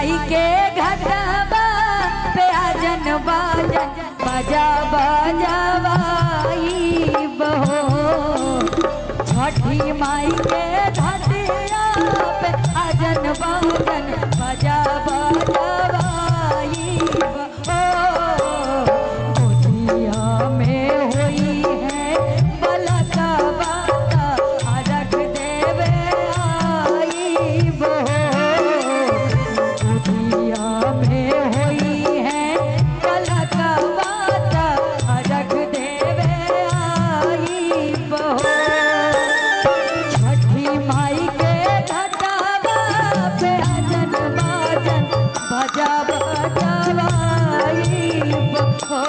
माई के घटवा पे आजन बाजन बजा बजावाई बहो। छठी माई के घटिया पे आजन बाजन बजा बजावाई बहो। गोदिया में होई है बलका बाता अरख देवे आई बहो। गोदिया में होई है बलका बाता अरख देवे आई बहो। छठी माई के घटावा पे अजन बाजन बजा बजावाई बहो।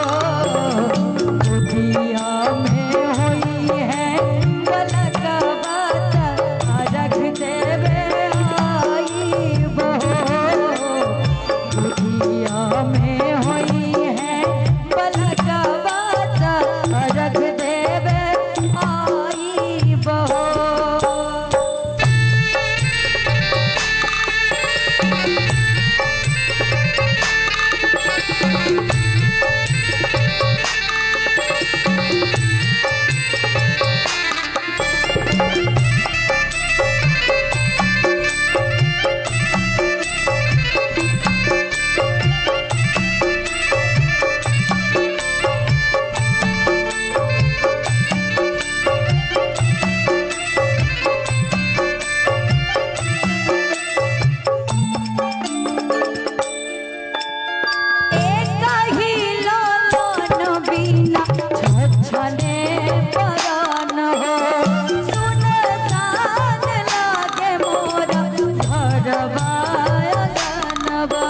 गोदिया में होई है बलका बाता अरख देवे आई बहो। गोदिया में होई है बलका बाता अरख देवे आई बहो। एक ही लोलन बिना छछने परान हो। सुनसान लागे मोरा घरवा अंगनवा।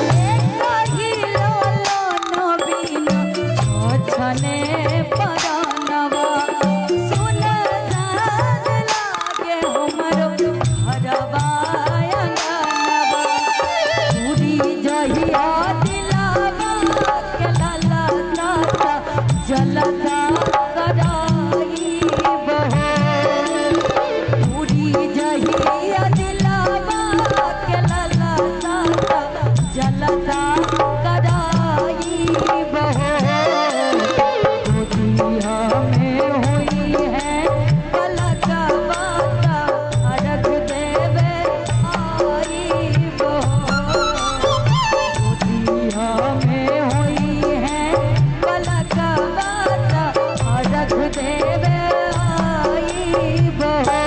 एक ही लोलन बिना छछने परानवा। सुनसान लागे हमरो घरवा अंगनवा। पूरी जहिया दिलावा के लाला साता जलसा कराई बहो। पूरी जहिया दिलावा के लाला साता जलसा कराई बहो। गोदिया में होई है पलक बाता अरख देवे आई बहो। गोदिया में होई है पलक बाता अरख देवे आई बहो।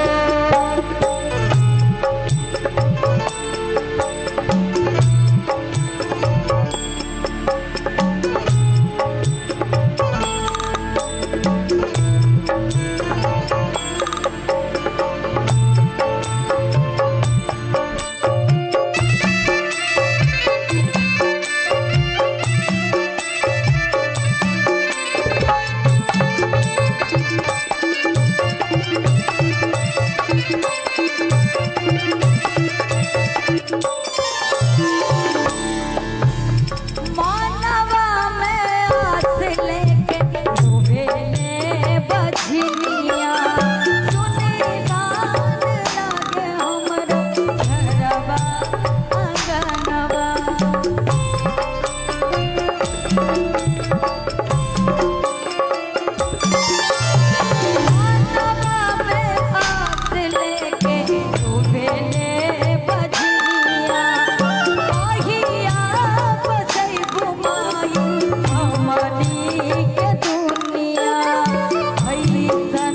मानवा में आस लेके डूबेले बझनिया। सुनी गान लागे हमरो घरवा अंगनवा। मानवा में आस लेके डूबेले बझनिया। ओहिया बसैबु माई हमनी के दुनिया। ऐसन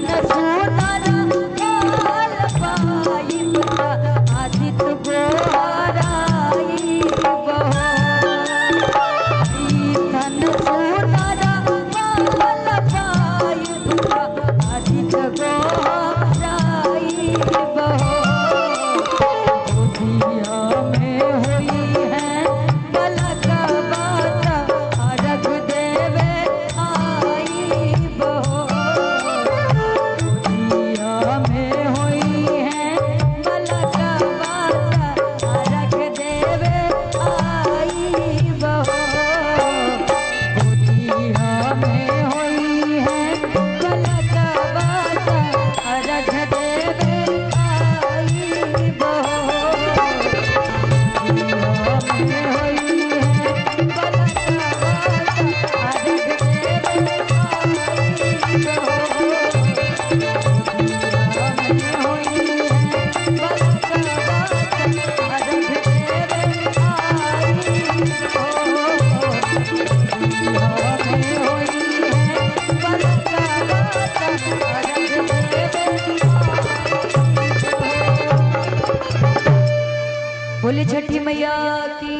बोले छठी मैया की।